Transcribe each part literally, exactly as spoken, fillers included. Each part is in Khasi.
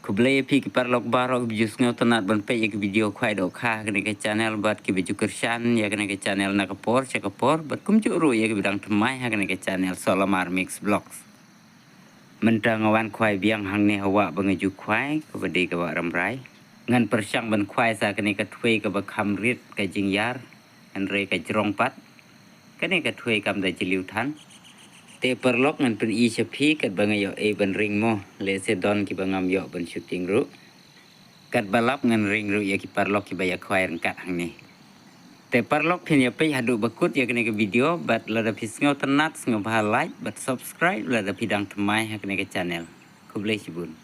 Khublei ïa phi ki paralok baroh kiba ju sngewtynnat ban peit ïa ki video khwai dohkha ha kane ka channel bad kiba ju kyrshan ïa kane ka channel na ka por sha ka por bad kumjuh ruh ïa kiba dang thymmai ha kane ka channel Sohlamar Mix Vlogs. Mynta nga wan khwai biang hangne ha wah ba nga ju khwai kaba dei ka wah Rambrai. Ngan pyrshang ban khwai sa kane ka thwei kaba kham rit ka jingïar, hynrei ka jrong pat. Kane ka thwei kam da jylliew than. Te paralok ngan pyni sha phi katba nga ïoh ei ban ring mo, lehse don kiba ngam ïoh ban shooting ruh. Katba lap ngan ring ruh ïa ki paralok kiba ïa khwai ryngkat hangne. Te paralok phin ïa peit haduh ba kut ïa kane ka video bad lada phi sngewtynnat sngewbha like bad subscribe lada phi dang thymmai ha kane ka channel. Khublei shibun.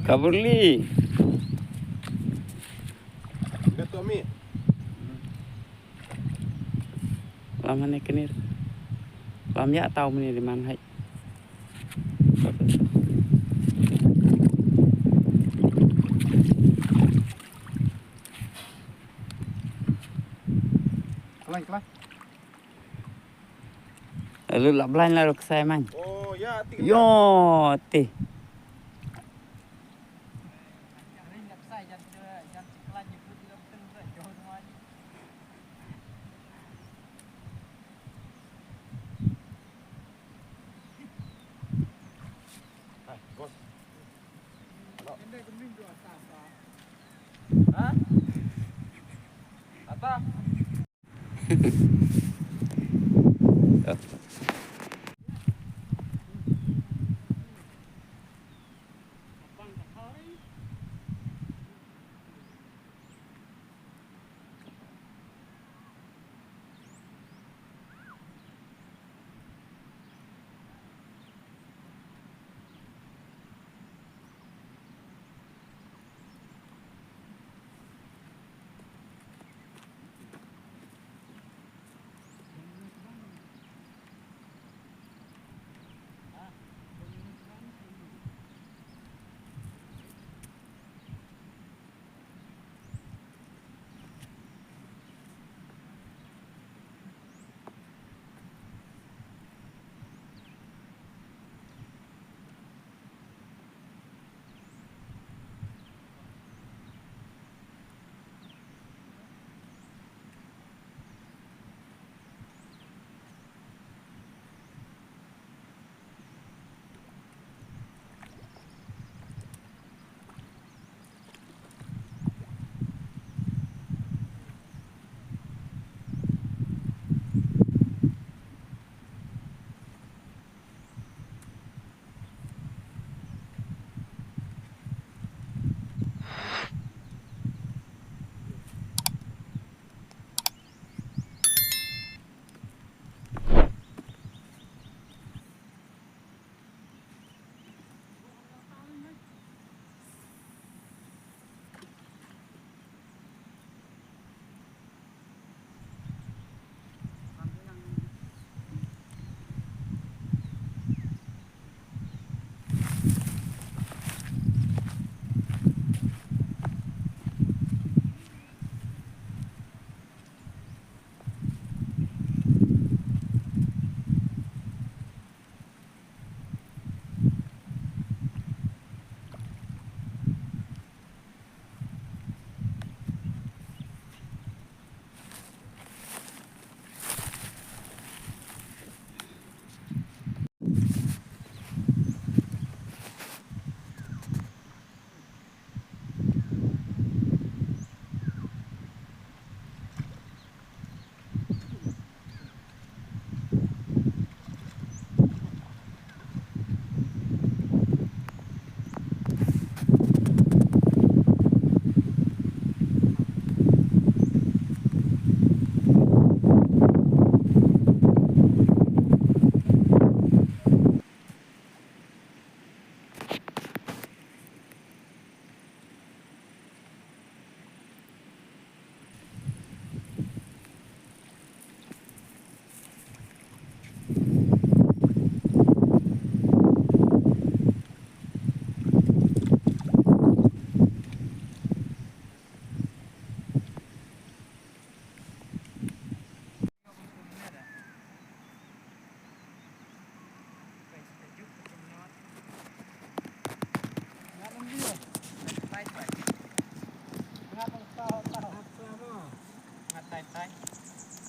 Kaburli. Lam hane kenir. Lam ïa tau mene di man hai. Kelang, kelang. Lalu lak blind lalu kesai man. Oh, ya, ti. Yo, ti. Hai, bos. Halo. Ha? Ata.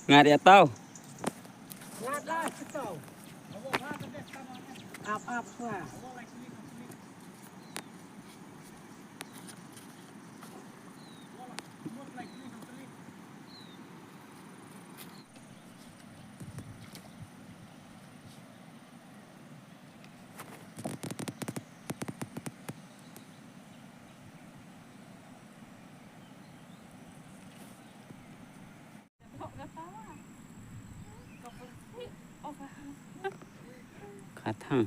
Ngat ïa tau. Ngat la tau. Ap ap swa. Ka thang.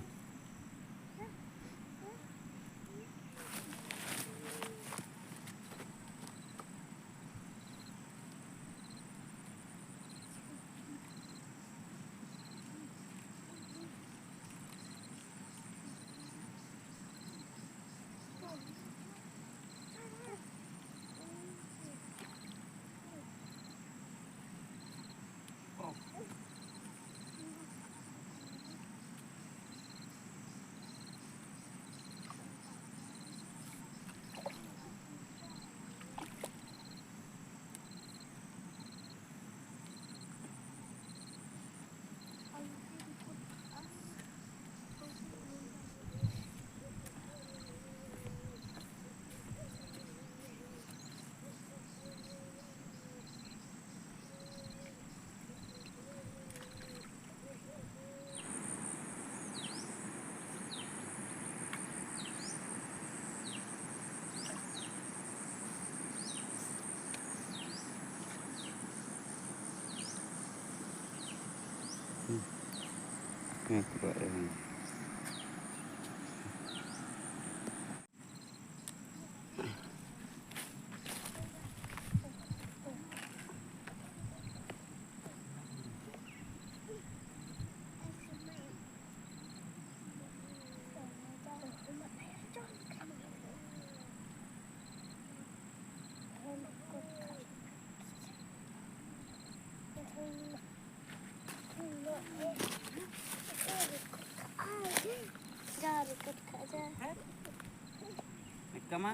Nikama?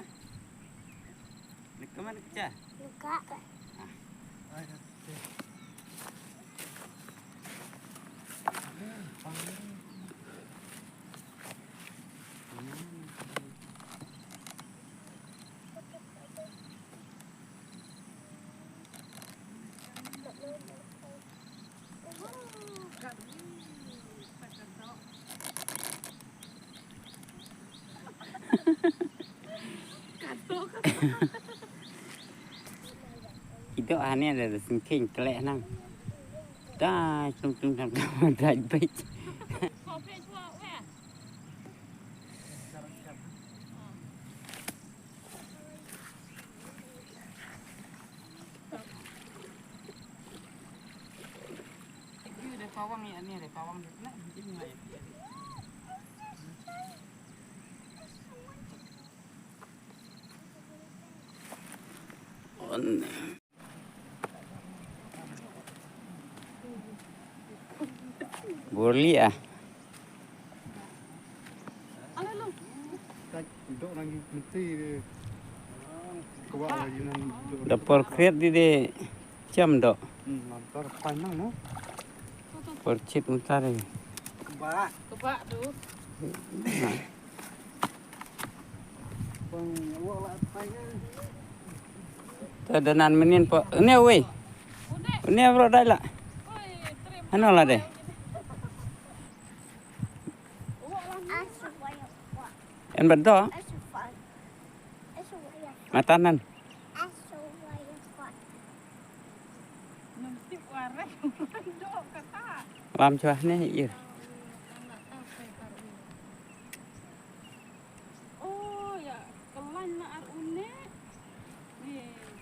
Nikama nikcha? Nika. Ah. Ki doh hangne da sngewkheiñ kleh nang. Da sum sum sum sum da beit. Burli ah. Da por kriat di de jam doh. Por chit mynta de. Te da nan mynnin po. Une wei. Une bro dai la. Ano la de. En ba doh. Matanan. Lam chwa ne ir.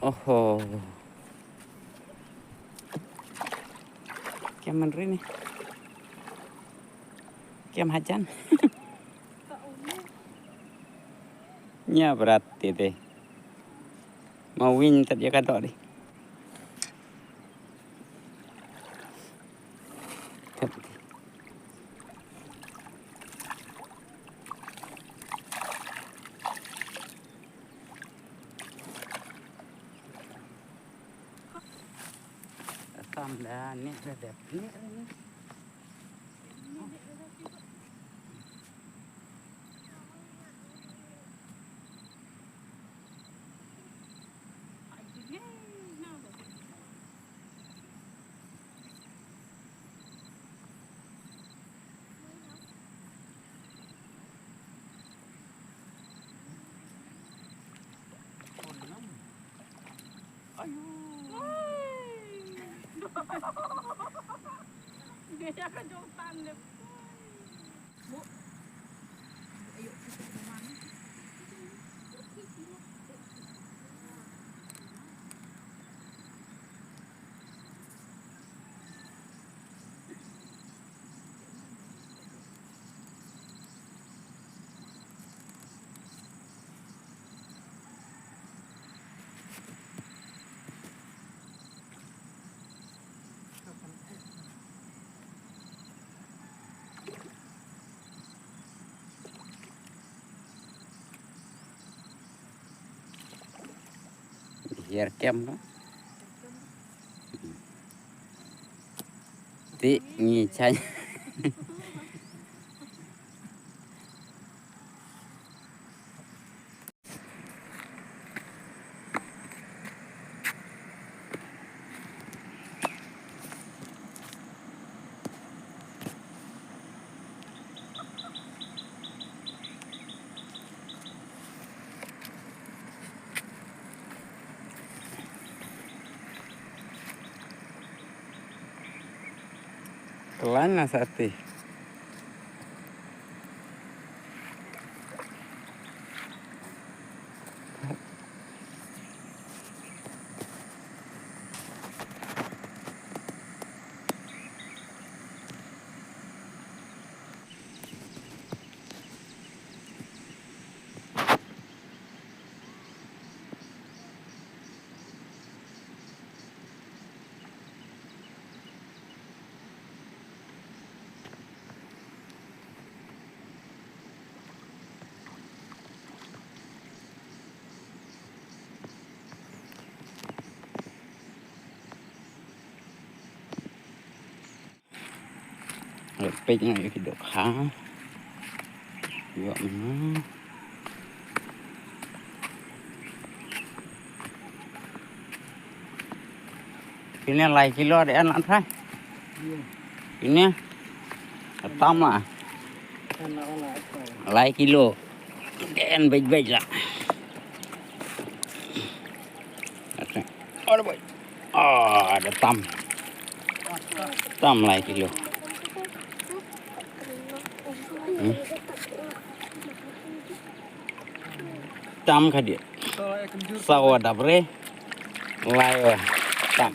Oho. Kiam man ri ni. Kiam hajan. Nia brat ti te. Ma win tat ya ka dok di. Tat. Ata Dah ni dah dep ni. Ayu. Dia cakap jauh tan dia. Hiar kem no. Ti ngi chai. Kylla na sati. Peit nga ïa ki dohkha. Ïoh mynno. Kine lai kilo de an lan thai. Kine. Tam la. Lai kilo. De an bej bej la. Ora boy. Ah, da tam. Tam lai kilo. Hmm. Tam ka dia. Sawa dabre. Lai wa. Tam.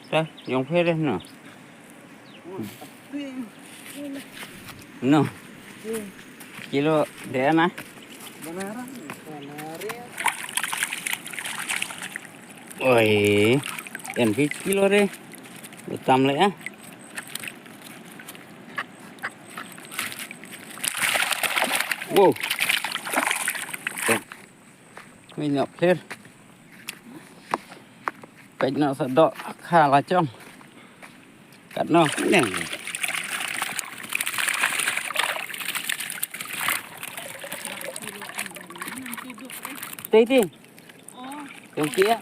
Ta, jong phe deh no. No. Kilo deh na. Oi. Yan phi kilo deh. Tam le ah. Wow. Ngi nyop khir. Peit noh sa dohkha la chong. Kat noh neng. Ti ti. Thank you.